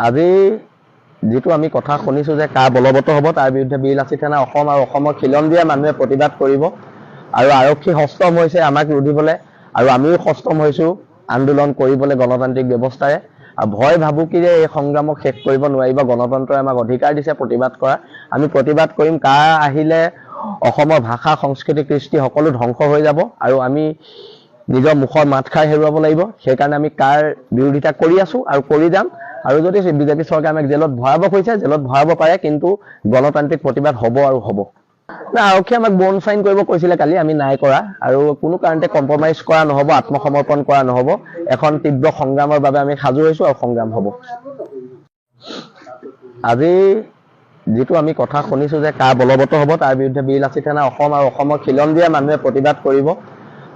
আজি যিটো আমি কথা শুনিছো যে কা বলবৎ হ'ব, তাৰ বিৰুদ্ধে বীৰ লাচিত সেনা অসম আৰু অসমৰ খিলঞ্জীয়া মানুহে প্ৰতিবাদ কৰিব। আৰু আৰক্ষী সষ্টম হৈছে আমাক ৰুধিবলৈ আৰু আমিও সষ্টম হৈছো আন্দোলন কৰিবলৈ গণতান্ত্ৰিক ব্যৱস্থাৰে। আৰু ভয় ভাবুকিৰে এই সংগ্ৰামক শেষ কৰিব নোৱাৰিব। গণতন্ত্ৰই আমাক অধিকাৰ দিছে প্ৰতিবাদ কৰা, আমি প্ৰতিবাদ কৰিম। কা আহিলে অসমৰ ভাষা, সংস্কৃতি, কৃষ্টি সকলো ধ্বংস হৈ যাব আৰু আমি নিজৰ মুখৰ মাতষাৰ হেৰুৱাব লাগিব। সেইকাৰণে আমি কাৰ বিৰোধিতা কৰি আছো আৰু কৰি যাম। আৰু যদি বিজেপি চৰকাৰে আমাক জেলত ভৰাব খুজিছে, জেলত ভৰাব পাৰে, কিন্তু গণতান্ত্ৰিক প্ৰতিবাদ হ'ব আৰু হ'ব। না, আৰক্ষীয়ে আমাক বণ্ড চাইন কৰিব কৈছিলে কালি, আমি নাই কৰা। আৰু কোনো কাৰণতে কম্প্ৰমাইজ কৰা নহ'ব, আত্মসমৰ্পণ কৰা নহ'ব। এখন তীব্ৰ সংগ্ৰামৰ বাবে আমি সাজু হৈছো আৰু সংগ্ৰাম হ'ব। আজি যিটো আমি কথা শুনিছো যে কা বলবৎ হ'ব, তাৰ বিৰুদ্ধে বীৰ লাচিত সেনা অসম আৰু অসমৰ খিলঞ্জীয়া মানুহে প্ৰতিবাদ কৰিব।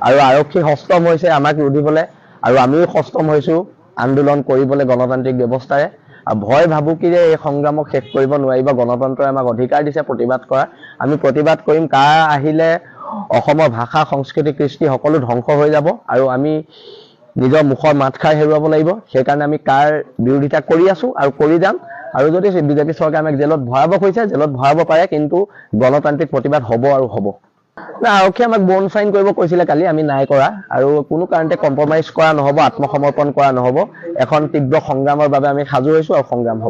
আৰু আৰক্ষী সষ্টম হৈছে আমাক ৰুধিবলৈ আৰু আমিও সষ্টম হৈছো আন্দোলন কৰিবলৈ গণতান্ত্ৰিক ব্যৱস্থাৰে। আৰু ভয় ভাবুকিৰে এই সংগ্ৰামক শেষ কৰিব নোৱাৰিব। গণতন্ত্ৰই আমাক অধিকাৰ দিছে প্ৰতিবাদ কৰা, আমি প্ৰতিবাদ কৰিম। কা আহিলে অসমৰ ভাষা, সংস্কৃতি, কৃষ্টি সকলো ধ্বংস হৈ যাব আৰু আমি নিজৰ মুখৰ মাতষাৰ হেৰুৱাব লাগিব। সেইকাৰণে আমি কাৰ বিৰোধিতা কৰি আছো আৰু কৰি যাম। আৰু যদি বিজেপি চৰকাৰে আমাক জেলত ভৰাব খুজিছে, জেলত ভৰাব পাৰে, কিন্তু গণতান্ত্ৰিক প্ৰতিবাদ হ'ব আৰু হ'ব। না, আৰক্ষীয়ে আমাক বণ্ড চাইন কৰিব কৈছিলে কালি, আমি নাই কৰা। আৰু কোনো কাৰণতে কম্প্ৰমাইজ কৰা নহ'ব, আত্মসমৰ্পণ কৰা নহ'ব। এখন তীব্ৰ সংগ্ৰামৰ বাবে আমি সাজু হৈছো আৰু সংগ্ৰাম হ'ব।